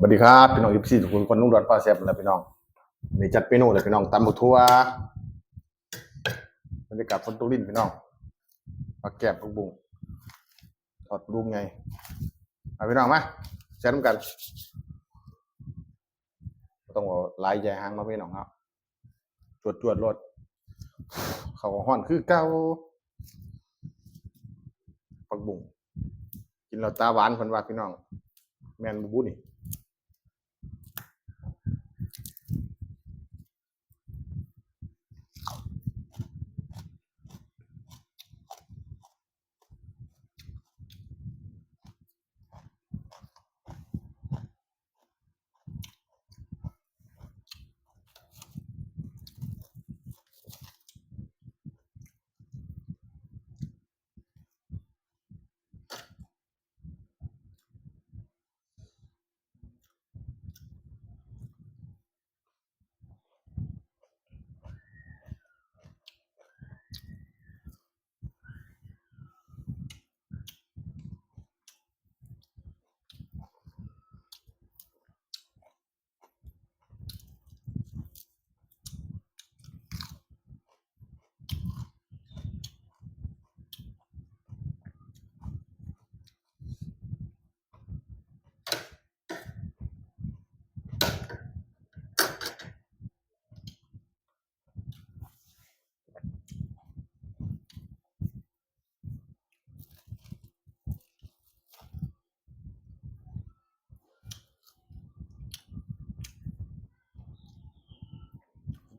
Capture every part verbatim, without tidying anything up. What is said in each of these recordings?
สวัสดีครับพี่น้อง เอฟซี ทุกคน ลุงดอนพาแซ่บนะพี่น้อง นี่จัดเมนูเลยพี่น้อง ตำบักถั่ว บรรยากาศฝนตกรินพี่น้อง ผักแกบ ผักบุ้ง ทอดลูกไง มาพี่น้องมา แซ่บนำกัน บ่ต้องเอาหลายใหญ่หางเนาะพี่น้องเนาะ จวดๆ โลด ข้าวก็ฮ้อนคือเก่า ผักบุ้ง กินแล้วตาหวานเพิ่นว่าพี่น้อง แม่นบ่บุนี่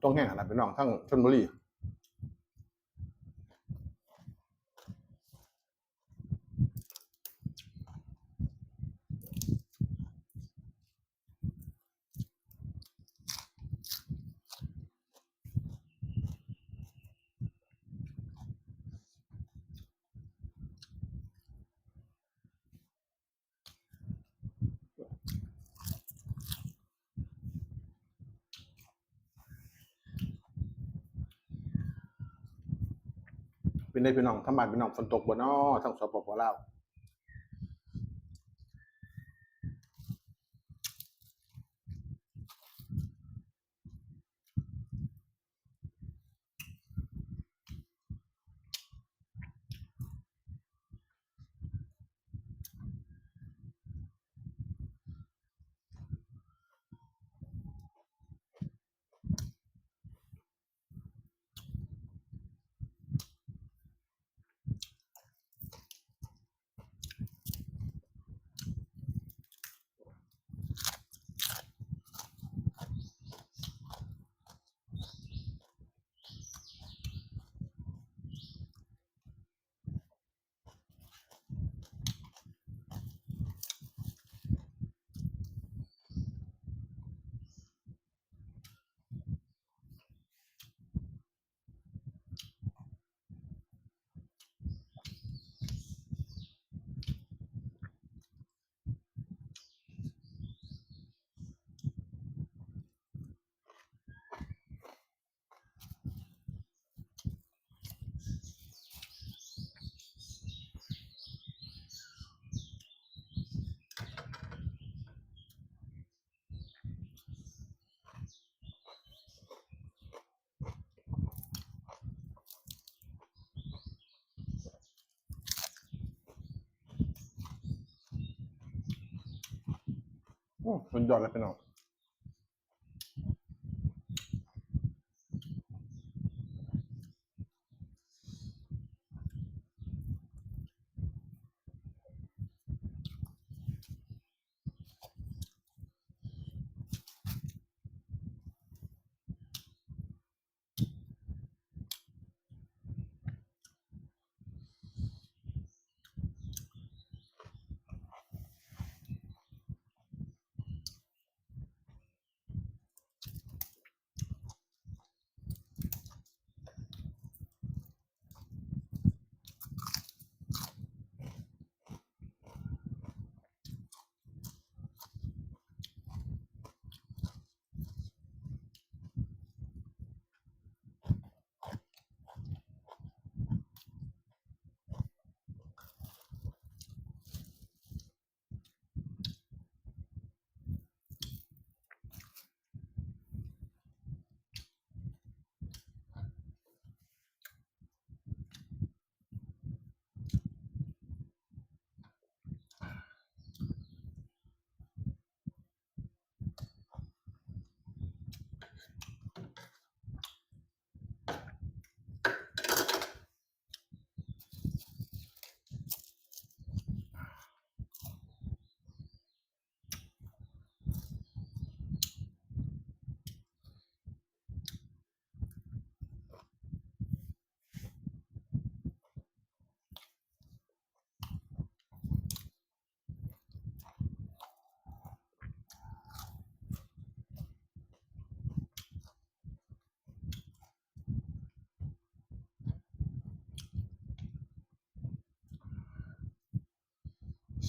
ต้องแห้งขนาดพี่น้อง ทั้งชลบุรี เป็นไงพี่น้อง ทางบ้านพี่น้องฝนตกบ่น้อ ทาง สปป ลาว โอ้ สุดยอดเลยพี่น้อง อื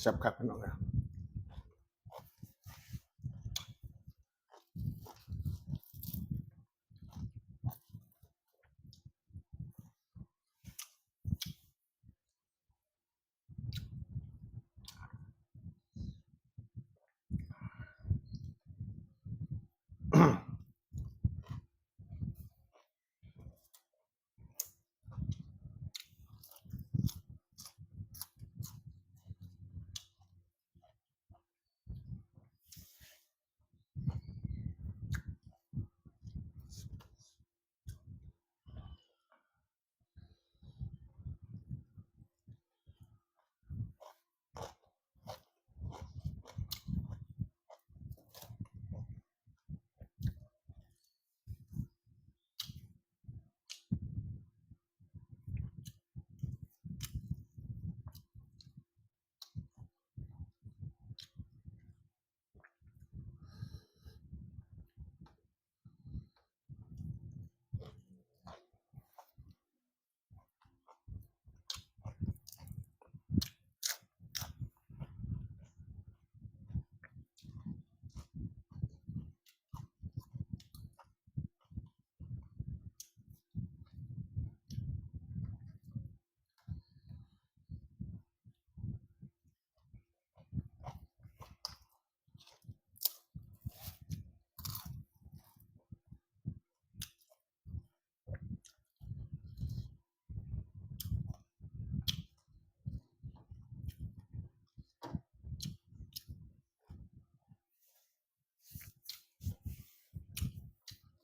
แซ่บคักพี่น้องนะ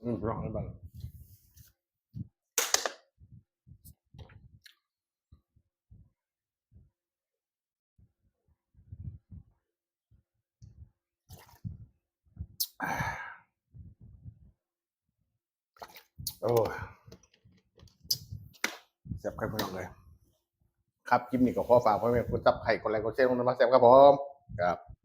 อืมลองให้เบิ่ง โอ้ย แซ่บครับพี่น้องเลย ครับ คลิปนี้ก็ขอฝากพ่อแม่กดซับสไครบ์ กดไลค์ กดแชร์ลงมาแซ่บครับผม ครับ